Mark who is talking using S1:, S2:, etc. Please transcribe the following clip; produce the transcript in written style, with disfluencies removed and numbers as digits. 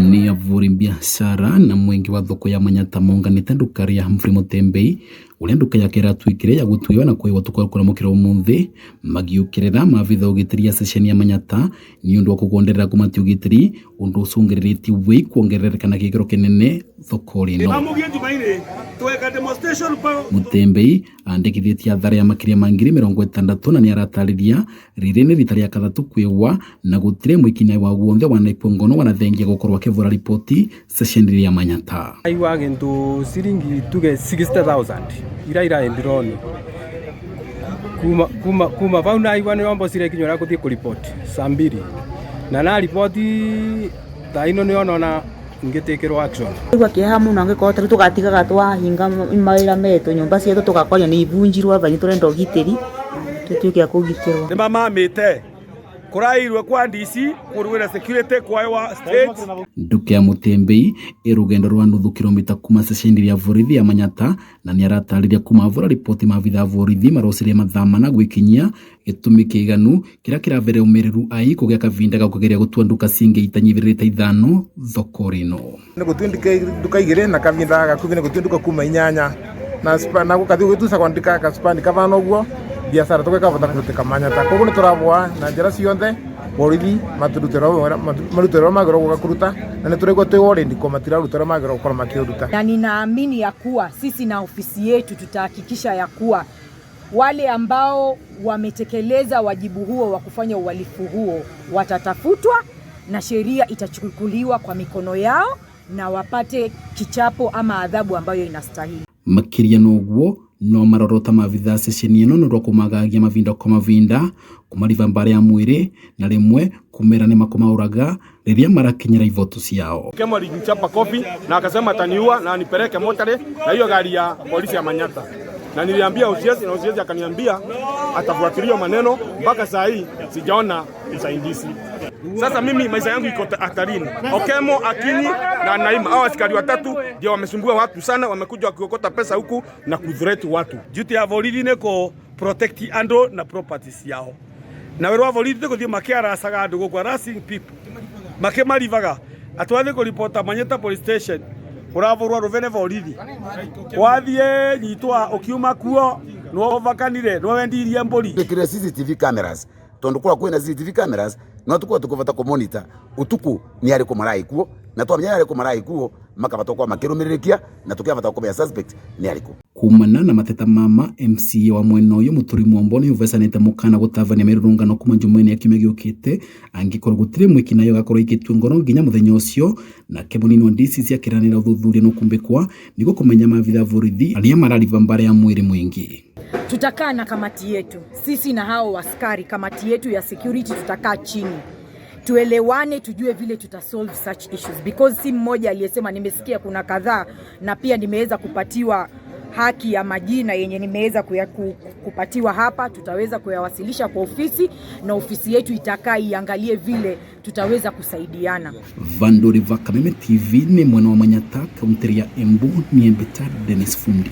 S1: Ni avuri biashara na mwengi wa thoko ya Manyatta monganite nduka ria Humphrey Mutembei uria nduka yake iratuikire ya gutwiwa na kuiwa tukwa kuramukira umuthi magiukirira maabitha ugitiri ya ceceni ya Manyatta ni undu wa kugonderera kumatia ugitiri undu ucungiriretie wei kuongerereka na gikiro kinene thoko rino. Mutembei andikithitie athara ya makiria ma 60,000 na niaratariria riri ni rita ria kathatu kwiwa na gutire mwikina wa guonthe wanaikwo ngono wanathengia gukorwo akivura ripoti ceceni ya Manyatta.
S2: Aiwa gintu ciringi tuge 60,000 ira ira endironi kuma kuma kuma vau naiwa ni ombo cire kinyora kuthie kuripoti saa mbiri na na ripoti thaa ino nio nona ngitikirwo action.
S3: Igua kieha muno angikorwo tariu tugatigaga twahinga mawira metu nyumba cietu tugakorio ni ibunjirwo aba ni turenda ugitiri tutuike a kugitirwo.
S4: Ni mamamite kurairwe kwa DC kurwira security kwa wa state.
S1: Nduka ya Mutembei ĩ rũgendo rwa nuthu kilomita kuma ceceni ya borithi ya Manyatta na nĩaratariria kuma avura ripoti maabitha a borithi marocirie mathaa mana gwĩkinyia gĩtũmi kĩiganu kĩrĩa kĩravere ũmĩrĩru ai kũgĩa kavinda ga kũgeria gũtua nduka ciingĩ itanyivĩrĩte 5 thoko rĩno.
S5: Nĩ gũtua nduka igĩrĩ na kavinda gakuvi nĩ gũtua nduka kuma 8 na na gũkathi gũtucagwo ndika gaspani kavana ũguo biacara tũgĩkavota kũrutĩka Manyatta. Koguo nĩ tũravoa na njĩra ciothe borithi marutĩrwo magĩrĩirwo gũka kũruta na nĩ tũraigua twĩ worried ko matiraruta ũrĩa magĩrĩirwo gũkorwo makĩũruta.
S6: Na ninaamini ya kuwa sisi na ofisi yetu tutahakikisha ya kuwa wale ambao wametekeleza wajibu huo wa kufanya uhalifu huo watatafutwa na sheria itachukuliwa kwa mikono yao na wapate kichapo ama adhabu ambayo inastahili.
S1: Makiria noguo no marorota maabitha ceceni ĩno nĩ ũndũ wa kũmagagia mavinda kwa mavinda kũmariba mbara ya mwĩrĩ na rĩmwe kumera nĩ makũmaũraga rĩrĩa marakinyĩra ivoto ciao.
S4: Kemo alinichapa kofi na akasema ataniua na anipeleke mochari na hiyo gari ya polisi ya Manyatta. Na niliambia OCS na OCS akaniambia atafuatilia maneno, mpaka saa hii sijaona usaidizi. Sasa mimi maisha yangu iko hatarini. Okemo, Akinyi na Naima, hao askari watatu ndio wamesumbua watu sana, wamekuja wakiokota pesa huku na kuthreat watu. Duty ya borithi ni ku protect andu na properties yao. Na wĩra wa borithi ti gũthiĩ makĩaracaga andũ gũkũ, harassing people. Makĩmaribaga. Atwathiĩ kũripota Manyatta police station, ũravũrwo rũvene borithi. Wathiĩ nyitwa ũkiuma kuo nĩwovakanire, nĩwendirie mbũri.
S7: Kire CCTV cameras tondu kura kwina CCTV cameras no tukorwo tukuvota ku monitor utuku ni ari kumarai kuo na twamenya ari kumarai kuo makabata kwa makirumirikia na tukabata kumenya suspect ni ari ku.
S1: Kumana na mateta mama MCA wa mwena uyu Muturi Mwombo ni uvecanite mukana gutavania mirurungano kuma jumaine ya kiumia giukite angikorwo gutire mwiki nayo gakorwo ikitwo ngoro nginya muthenya ucio. Nake munini wa DCC akiranira uthuthuria no kumbikwa niguo kumenya maabitha borithi aria marariba mbara ya mwiri mwingi.
S6: Tutakaa na kamati yetu sisi na hao askari, kamati yetu ya security, tutakaa chini tuelewane, tujue vile tutasolve such issues, because si mmoja aliyesema. Nimesikia kuna kadhaa na pia nimeweza kupatiwa haki ya majina yenye nimeweza kupatiwa hapa, tutaweza kuyawasilisha kwa ofisi na ofisi yetu itakaa iangalie vile tutaweza kusaidiana.
S1: Vandori va Kameme TV ni mwana wa Manyatta, kaunti ya Embu, ni Embeta Dennis Fundi.